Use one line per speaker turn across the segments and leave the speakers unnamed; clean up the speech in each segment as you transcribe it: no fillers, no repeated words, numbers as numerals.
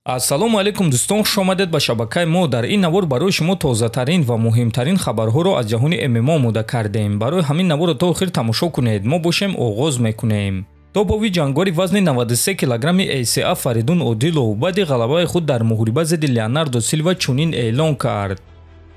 Ассалому алайкум дӯстон, хуш омадед ба шабакаи мо. Дар ин навор барои шумо тозатарин ва муҳимтарин хабарҳоро аз ҷаҳони ММА омода кардем. Барои ҳамин наворро то охир тамошо кунед. Мо бошем оғоз мекунем. Топови ҷангори вазни 93 килограмми ACA Фаридун Одилов баъди ғалабаи худ дар муҳориба зидди Леонардо Силва чунин эълон кард: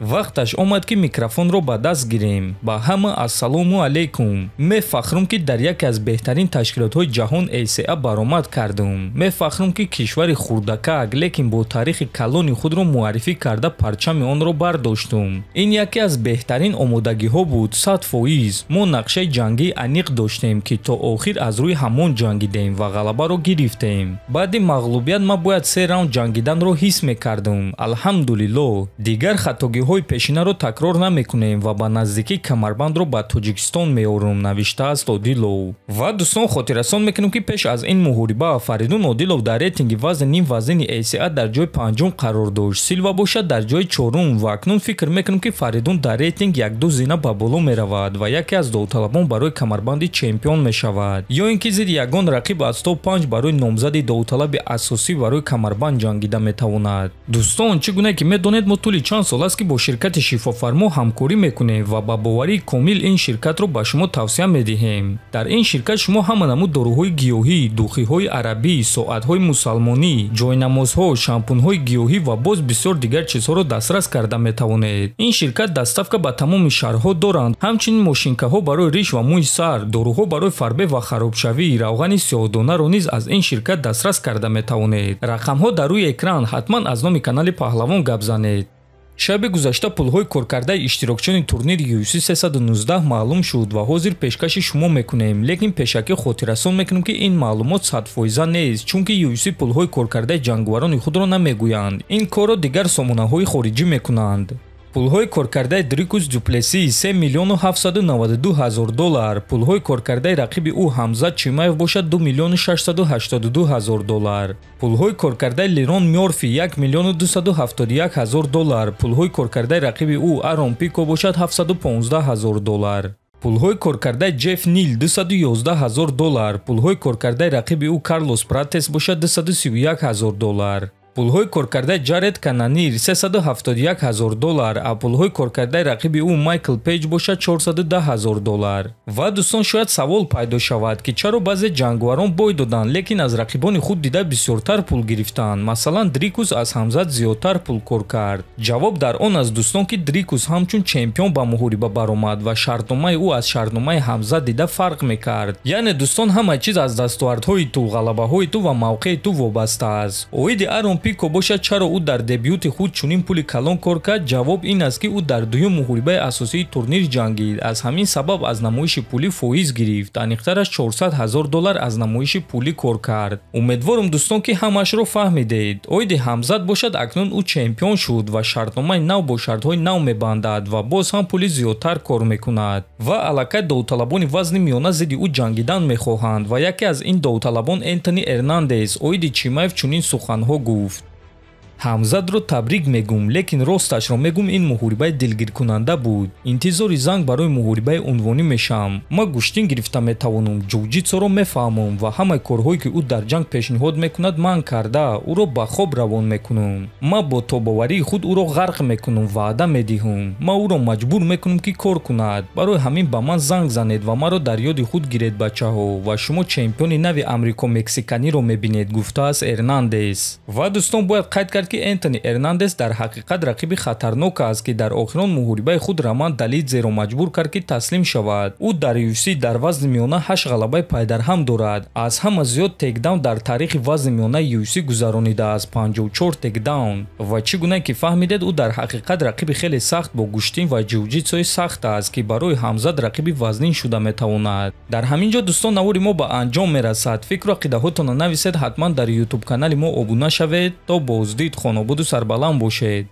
вақташ омад, ки микрофонро ба даст гирем. Ба ҳама ассалому алайкум. Мефахрум, ки дар яке аз беҳтарин ташкилотҳои ҷаҳон ACA баромад кардум. Мефахрум, ки кишвари хурдакак, лекин бо таърихи калони худро муаррифӣ карда, парчами онро бардоштум. Ин яке аз беҳтарин омодагиҳо буд, 100%. Мо нақшаи ҷангии аниқ доштем, ки то охир аз рӯи ҳамон ҷангидем ва ғалабаро гирифтем. Баъди мағлубият ман бояд се раунд ҷангиданро ҳис мекардум. Алҳамдулиллоҳ, дигар хатогиҳои пешинаро такрор намекунем ва ба наздикӣ камарбандро ба Тоҷикистон меорум, навиштааст Одилов. Ва дӯстон, хотиррасон мекунем, ки пеш аз ин муҳориба Фаридун Одилов дар рейтинги вазни нимвазнини ACA дар ҷои панҷум қарор дошт, Силва бошад дар ҷои чорум. Ва акнун фикр мекунем, ки Фаридун дар рейтинг як-ду зина ба боло меравад ва яке аз довталабон барои камарбанди чемпион мешавад ё ин ки зидди ягон рақиб аз топ 5 барои номзади довталаби асосӣ барои камарбанд ҷангида метавонад. Дӯстон, чӣ гуна ки медонед, мо тӯли чанд сол аст, ки бо ширкати Шифофармо ҳамкорӣ мекунем ва ба боварии комил ин ширкатро ба шумо тавсия медиҳем. Дар ин ширкат шумо ҳама намуд доруҳои гиёҳӣ, духиҳои арабӣ, соатҳои мусалмонӣ, ҷойнамозҳо, шампунҳои гиёҳӣ ва боз бисёр дигар чизҳоро дастрас карда метавонед. Ин ширкат доставка ба тамоми шаҳрҳо доранд. Ҳамчунин мошинкаҳо барои риш ва мӯи сар, доруҳо барои фарбе ва харобшавӣ, равғани сиёҳдонаро низ аз ин ширкат дастрас карда метавонед. Рақамҳо дар рӯи экран. Ҳатман аз номи канали Паҳлавон гап занед. Шаби гузашта пулҳои коркардаи иштирокчиёни турнири UFC 319 маълум шуд ва ҳозир пешкаши шумо мекунем, лекин пешакӣ хотиррасон мекунем, ки ин маълумот 100-фоиза нест, чунки UFC пулҳои коркардаи ҷанговарони худро намегӯянд. Ин корро дигар сомонаҳои хориҷӣ мекунанд. Пулҳои коркардаи Дрикус Дюплеси 3 миллиону 792 ҳазор доллар, пулҳои коркардаи рақиби ӯ Ҳамзат Чимаев бошад 2 миллиону 682 ҳазор доллар, пулҳои коркардаи Лерон Мёрфи 1 миллиону 271 ҳазор доллар, пулҳои коркардаи рақиби ӯ Арон Пико бошад 715 ҳазор доллар, пулҳои коркардаи Ҷеф Нил 211 ҳазор доллар, пулҳои коркардаи рақиби ӯ Карлос Пратес бошад 231 ҳазор доллар, пулҳои коркардаи Ҷаред Кананир 371 ҳазор доллар, а пулҳои коркардаи рақиби ӯ Майкл Пейҷ бошад 410 ҳазор доллар. Ва дӯстон, шояд савол пайдо шавад, ки чаро баъзе ҷанговарон бой доданд, лекин аз рақибони худ дида бисёртар пул гирифтанд? Масалан, Дрикус аз Ҳамзат зиёдтар пул кор кард. Ҷавоб дар он аст, дӯстон, ки Дрикус ҳамчун чемпион ба муҳориба баромад ва шартномаи ӯ аз шартномаи Ҳамзат дида фарқ мекард. Яъне, дӯстон, ҳама чиз аз дастовардҳои ту, ғалабаҳои ту ва мавқеи ту вобаста аст. Оиди Арон Пико бошад, чаро ӯ дар дебюти худ чунин пули калон кор кард? Ҷавоб ин аст, ки ӯ дар дуюм муҳорибаи асосии турнир ҷангид. Аз ҳамин сабаб аз намоиши пулӣ фоиз гирифт, аниқтараш 400 ҳазор доллар аз намоиши пулӣ кор кард. Умедворум, дӯстон, ки ҳамаашро фаҳмидед. Оиди Ҳамзат бошад, акнун ӯ чемпион шуд ва шартномаи нав бо шартҳои нав мебандад ва боз ҳам пули зиёдтар кор мекунад. Ва аллакай довталабони вазни миёна зидди ӯ ҷангидан мехоҳанд ва яке аз ин довталабон Энтони Эрнандес оиди Чимаев чунин суханҳо гуфт: Ҳамзатро табрик мегӯм, лекин росташро мегӯм, ин муҳорибаи дилгиркунанда буд. Интизори занг барои муҳорибаи унвонӣ мешавам. Ман гӯштин гирифта метавонам, ҷуҷитсоро мефаҳмам ва ҳамаи корҳое, ки ӯ дар ҷанг пешниҳод мекунад, ман карда ӯро ба хоб равон мекунам. Ман бо тобоварии худ ӯро ғарқ мекунам, ваъда медиҳам. Ман ӯро маҷбур мекунам, ки кор кунад. Барои ҳамин ба ман занг занед ва маро дар ёди худ гиред, бачаҳо, ва шумо чемпиони нави амрико-мексиканиро мебинед, гуфтааст Эрнандес. Ва дӯстон, бояд қайд кард, ки Энтони Эрнандес дар ҳақиқат рақиби хатарнок аст, ки дар охирон муҳорибаи худ Роман Далидзеро маҷбур кард, ки таслим шавад. Ӯ дар UFC дар вазни миёна ҳашт ғалабаи пайдарҳам дорад. Аз ҳама зиёд тейкдаун дар таърихи вазни миёнаи UFC гузаронидааст, 54 тейкдаун. Ва чӣ гуна ки фаҳмидед, ӯ дар ҳақиқат рақиби хеле сахт бо гӯштин ва ҷуҷитсои сахт аст, ки барои Ҳамзат рақиби вазнин шуда метавонад. Дар ҳамин ҷо, дӯстон, навори мо ба анҷом мерасад. Фикру ақидаҳотонро нависед, ҳатман дар ютуб канали мо обуна шавед. То боздид, хонободу сарбаланд бошед.